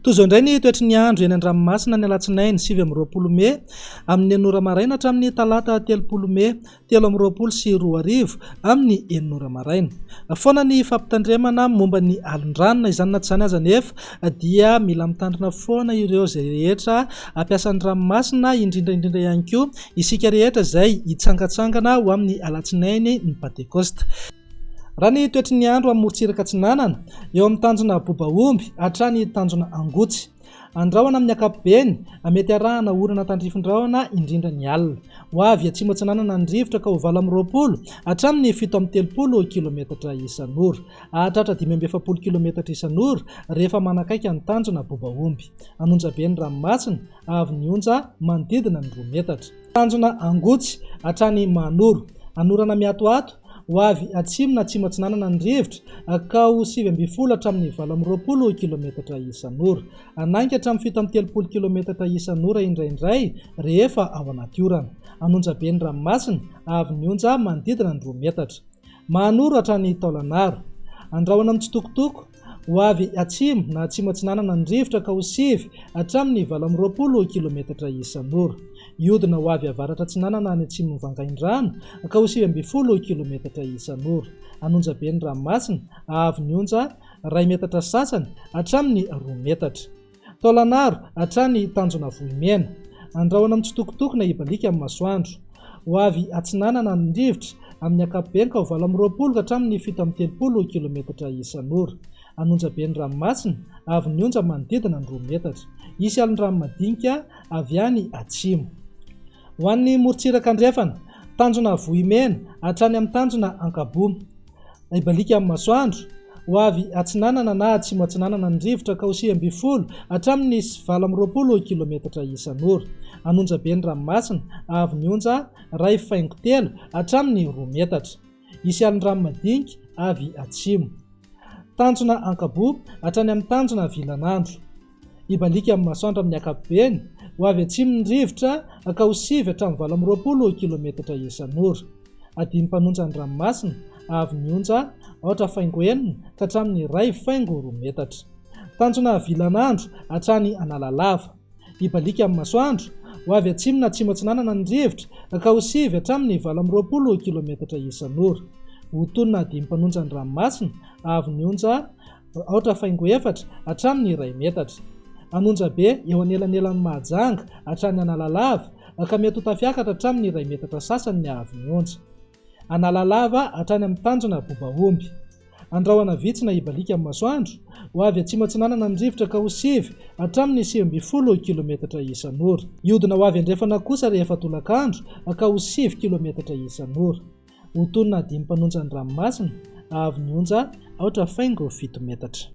Toy izao indray ny toetry ny andro eny an-dranomasina ny alatsinainy 29 mey amin'ny enina ora maraina hatramin'ny talata 30 mey 2023 amin'ny enina ora maraina. Foana ny fampitandremana momba ny alin-drano na izany na tsy izany aza anefa dia mila mitandrina foana ireo izay rehetra hampiasa ny ranomasina indrindra indrindra ihany koa isika rehetra izay hitsangantsangana ho amin'ny alatsinainy ny Pantekosta. Raha ny toetry ny andro amin'ny morontsiraka atsinanana, eo amin'ny tanjona Bobaomby hatrany tanjona Angotsy. Andrahona amin'ny ankapobeny, mety arahana orana tandrifin-drahona indrindra ny alina. Ho avy atsimo atsinanana ny rivotra ka ho 28 hatramin'ny 37 kilometatra isan'ora. Hahatratra 45 kilometatra isan'ora rehefa manakaiky ny tanjona Bobaomby. An'Onjabe ny ranomasina, avy ny onja manodidina ny 2 metatra. Tanjona Angotsy hatrany Mahanoro. Anorana miatoato, ho avy atsimo na atsimo atsinanana ny rivotra ka ho 19 hatramin'ny 28 kilometatra isan'ora. Hanainga hatramin'ny 37 kilometatra isan'ora indraindray rehefa ao anaty orana. An'Onjabe ny ranomasina, avy ny onja manodidina ny 2 metatra. Mahanoro hatrany Taolanaro. Andrahona mitsitokotoko, Ho avy atsimo na atsimo atsinanana ny rivotra ka ho 9 hatramin'ny 28 kilometatra isan'ora. Hiodina ho avy avaratra atsinanana any atsimon'i Vangaindrano ka ho 19 kilometatra isan'ora. An'Onjabe ny ranomasina, haavo ny onja iray metatra sasany hatramin'ny roa metatra. Taolanaro hatrany Tanjona Vohimena. Andrahona mitsitokotoko na hibaliaka amin'ny masoandro. Ho avy atsinanana ny rivotra amin'ny ankapobeny ka ho 28 ka hatramin'ny 37 kilometatra isan'ora. An'Onjabe ny ranomasina, avy ny onja manodidina ny 2 metatra. Hisy alon-drano madinika avy any atsimo. Ho an'ny morontsiraka andrefana, Tanjona Vohimena hatrany amin'ny Tanjona Ankaboa. Hibaliaka amin'ny masoandro, ho avy atsinanana na atsimo atsinanana ny rivotra ka ho 19 hatramin'ny 28 kilometatra isan'ora. An'Onjabe ny ranomasina, avy ny onja iray faingo telo hatramin'ny roa metatra. Hisy alon-drano madinika avy atsimo. Tanjona Ankaboa hatrany amin'ny tanjona Vilanandro. Hibaliaka amin'ny masoandro amin'ny ankapobeny, ho avy atsimo ny rivotra ka ho 9 hatramin'ny 28 kilometatra isan'ora. Adin'ny mpanonja ny ranomasina, avy ny onja aotra faingo enina ka hatramin'ny iray faingo roa metatra. Tanjona Vilanandro hatrany Analalava. Hibaliaka amin'ny masoandro, ho avy atsimo na atsimo atsinanana ny rivotra ka ho 9 hatramin'ny 28 kilometatra isan'ora. Ho tonona adin'ny mpanonja ny ranomasina, avy ny onja aotra faingo efatra hatramin'ny iray metatra. An'Onjabe, eo anelanelan'i Mahajanga hatrany Analalava, ka mety ho tafiakatra hatramin'ny iray metatra sasany ny haavon'ny onja. Analalava hatrany amin'ny tanjona Bobaomby. Andrahona vitsy na hibaliaka amin'ny masoandro, ho avy atsimo atsinanana ny rivotra ka ho 9 hatramin'ny 19 kilometatra isan'ora. Hihodina ho avy andrefana kosa rehefa tolakandro ka ho 9 kilometatra isan'ora. Ho tonona dimy mpanonja ny ranomasina, haavon'ny onja aotra faingo fito metatra.